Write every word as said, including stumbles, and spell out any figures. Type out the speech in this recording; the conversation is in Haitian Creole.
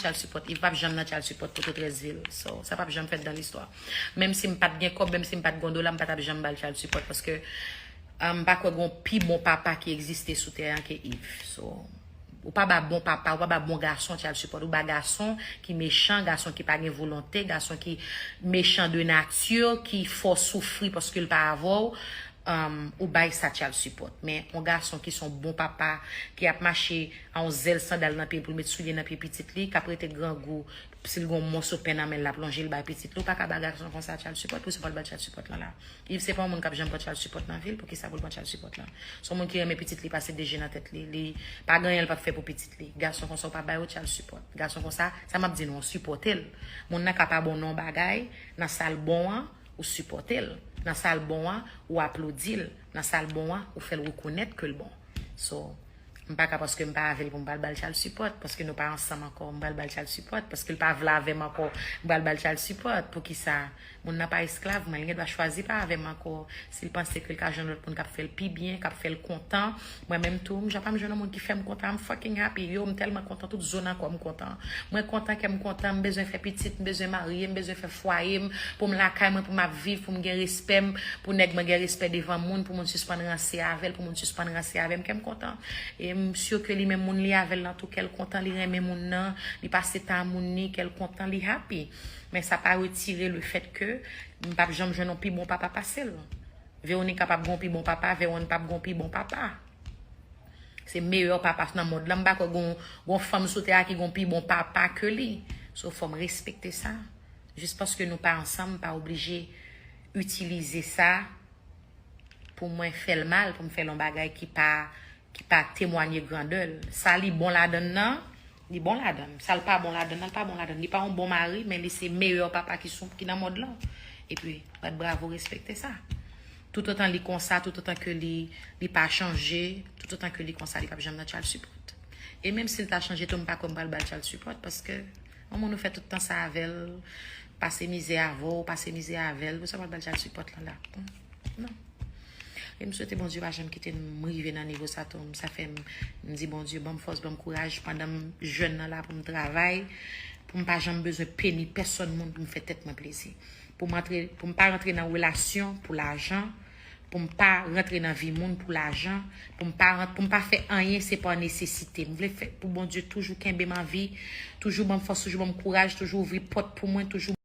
child support. Yves p ap janm nan child support pou tout rès vi l. So, sa p ap janm fèt dan listwa. Menm si m pa t gen kòb, menm si m pa t gen yon dola, m pa t ap janm ba l child support paske, um, m pa kwè gen yon pi bon papa ki egziste sou tè an ke Yves. So, ou pa ba bon papa, ou pa ba bon gason child support. Ou ba gason ki mechan, gason ki pa gen volonte, gason ki mechan de nati, ki fè w soufri paske l pa avè w, um, ou bay sa child support. Men yon gason ki se yon bon papa, ki ap mache a yon zèl sandal nan pye l pou l met soulye nan pye pitit li, k ap rete grangou, si l gen yon moso pen nan men l, l ap lonje l bay pitit li, ou pa ka ba gason konsa child support, poukisa w pral ba l child support lan la? Yves se pa yon moun k ap janm pran child support nan vi l, poukisa pou l pran child support lan? Se yon moun ki renmen pitit li pase de je nan tèt li, li pa gen anyen l p ap fè pou pitit li. Gason konsa ou pa ba yo child support. Gason konsa, sa m ap di nou, sipòte l. Moun nan ka pa bon nan yon bagay, nan sa l bon an, ou sipòte l. Nan sa l bon an, ou aplodi l. Nan sa l bon an, ou fè l rekonèt ke l bon. So, m pa ka paske m pa avè l pou m pral ba l child support, paske nou pa ansanm ankò, m pral ba l child support, paske l pa vle avè m ankò, m pral ba l child support. Poukisa? Moun nan pa esklav mwen, li gen dwa chwazi pa avè m ankò. Si l panse ke l ka jwenn lòt moun k ap fè l pi byen, k ap fè l kontan, mwen menm tou, m jan pa m jwenn yon moun ki fè m kontan, I'm fucking happy. Yo, m tèlman kontan, tout zo nan kò m kontan. Mwen kontan, kè m kontan, m bezwen fè pitit, m bezwen marye, m bezwen fè fwaye m, pou m lakay mwen, pou m ap viv, pou m gen respè m, pou nèg mwen gen respè devan moun, pou moun sispann ranse avè l, pou moun sispann ranse avè m, kè m kontan. E m si ke li menm moun li avè l lan tou, kè l kontan, li renmen moun nan, li pase tan a moun li, kè l kontan, li happy. Men sa pa retire le fèt ke m p ap janm jwenn yon pi bon papa pase l. Veronica p ap gen yon pi bon papa, Veron p ap gen yon pi bon papa. Se meyè papa nan mond lan. M pa kwè gon, gon fanm sou tè a ki gon pi bon papa ke li. So, fò m respekte sa. Jis paske nou pa ansanm, m pa oblije itilize sa pou mwen fè l mal, pou m fè l yon bagay ki pa, ki pa temwanye grandè l. Sa li bon ladann nan, li bon ladann. Sa l pa bon ladann nan, l pa bon ladann. Li pa yon bon mari, men li se meyè papa ki sou, ki nan mond lan. Epi, bat bravo, respekte sa. Toutotan li konsa, toutotan ke li, li pa chanje, toutotan ke li konsa, li p ap janm nan child support. E menm si l ta chanje tou, m pa kwè m pral ba l child support, paske yon moun ou fè tout tan sa avè l, pase mizè avè w, pase mizè avè l, pou sa w pral ba l child support lan la. Non. E m swete Bondye pa janm kite m rive nan nivo sa tou. Sa fè m, m di Bondye, ban m fòs, ban m kouraj, pandan m jèn nan la pou m travay, pou m pa janm bezwen peni pèsonn moun pou m fè tèt mwen plezi. Pou m antre, pou m pa rantre nan relasyon pou lajan, pou m pa rantre nan vi moun pou lajan, pou m pa rant-, pou m pa fè anyen se pa nesesite. M vle fè pou Bondye toujou kenbe m an vi, toujou ban m fòs, toujou ban m kouraj, toujou ouvri pòt pou mwen, toujou